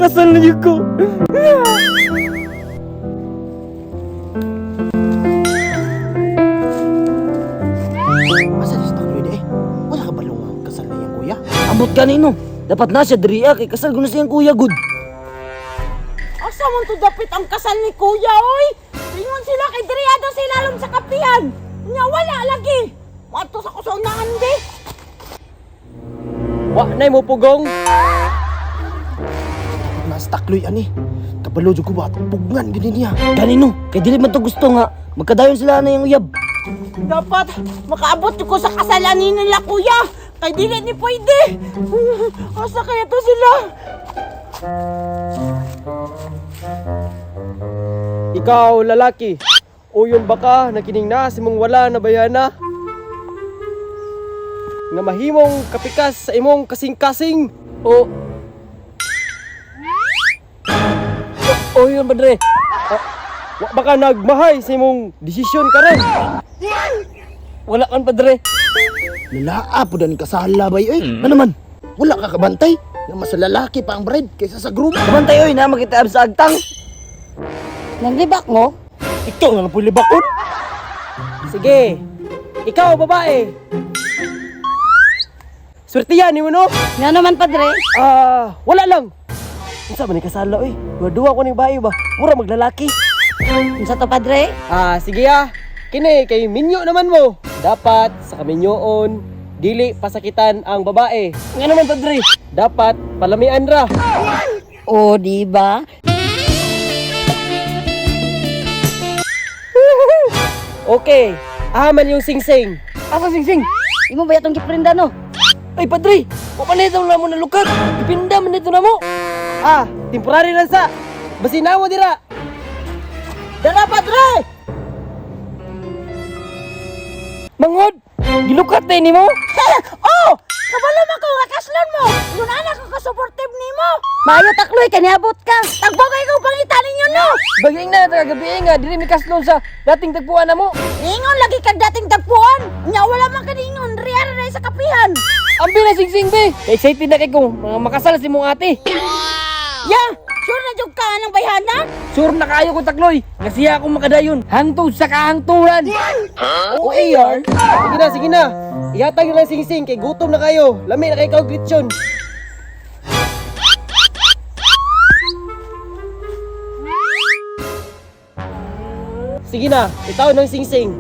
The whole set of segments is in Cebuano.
Makasal na yun ko. Asa na sa takloy eh? Wala ka balong ang kasal na iyang kuya? Amot ka nino. Dapat na siya diri ah, kay kasal ko na siyang kuya gud. Asa man to dapit ang kasal ni kuya, oy? Ingon sila kay diri daw sa ilalom sa kapihan. Nya wala lagi. Mato sa ko sa unahan di. Wa nay mo pugong. Dapat na sa takloy ani. Kabalo jud ko ba pugnan gini niya. Ganino, kay dili man to gusto nga magkadayon sila na yung uyab. Dapat makaabot ko sa kasalanin nila kuya. Kay dili ni pwede. Asa kaya to sila? Ikaw lalaki. Uyon baka nakining na si mong wala na bayana? Nga mahimong kapikas sa imong kasing-kasing o O yun padre. wa baka nagmahay sa imong desisyon karon. Wala kan padre. Lalaa po dan kasala bay oy. Ano man? Wala ka kabantay. Nga mas lalaki pa ang bride kaysa sa groom. Kabantay oy na makita sa agtang. Naglibak mo? Ikaw na lang po libakon. Sige. Ikaw babae. Swerte yan nimo no? Nga naman padre. Ah, wala lang. Unsa man ni kasala oy? Duwa ko ning bayo ba? Mura maglalaki. Unsa to padre? Ah, sige ah. Kini kay minyo naman mo. Dapat sa kaminyoon dili pasakitan ang babae. Nga naman padre. Dapat palamian ra. O, di ba? Okay. Aman yung singsing. Asa singsing? Imo ba yatong giprinda no? Ay padre, wa pa nito na mo nalukat. Ipinda man nito na mo. Ah, temporary lang sa. Basin na mo dira. Dara padre. Mangod, gilukat na nimo. Oh! Kabalo man ko nga kaslon mo. Yun anak ko ka-supportive nimo. Maayo takloy kaniabot ka. Tagbo kay ko pangita ninyo no. Baging na kagabi nga dili mi kaslon sa dating tagpuan na mo. Ningon lagi kag dating tagpuan. Nya wala man kaningon riya ra sa kapihan. Ambi na singsing be. Excited na kay ko mga makasal si mong ate. Ya, sure na jud ka anang bayhana? Sure na kayo ko takloy. Nga siya akong makadayon. Hangtod sa kahangturan. O AR. Sige na, sige na. Ihatag na lang singsing kay gutom na kayo. Lami na kay kag lechon. Sige na, itaw ng singsing.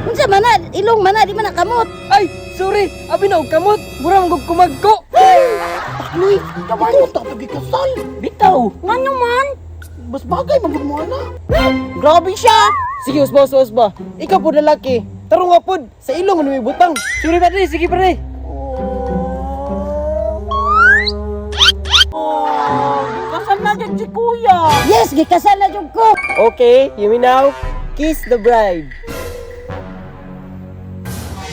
Unsa man na, ilong man na di man na kamot. Ay, sorry. Abi na og kamot. Mura man gud kumagko. Takloy, ikaw ta to gikasal. Bitaw. Ngano man? Mas bagay man gud mo ana. Grabe siya. Sige, usba, usba, usba. Ikaw po lalaki. Tarong nga pod, sa ilong mo may butang. Sorry padre, sige padre. Oh, gikasal na jud si kuya. Yes, gikasal na jud ko. Okay, you may now kiss the bride.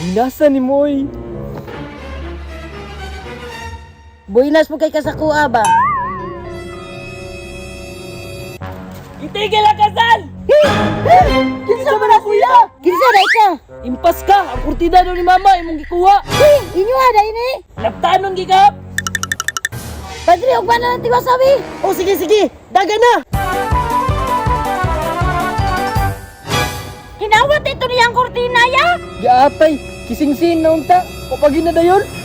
Binasa ni Moy. Buinas po kay kasakuha ba? Itigil ang kasal! Kinsa man na kuya? Kinsa na ka? Impas ka! Ang kurtida daw ni mama imong gikuha. Hey, inyo ah, dahil ni. Laptanon gikap! Padre, ugma na lang tiwasabi. Oh, sige, sige. Daga na. Kinawat ito niyang kurtina ya. Giatay, kisingsin na unta. Kapagin na dayon.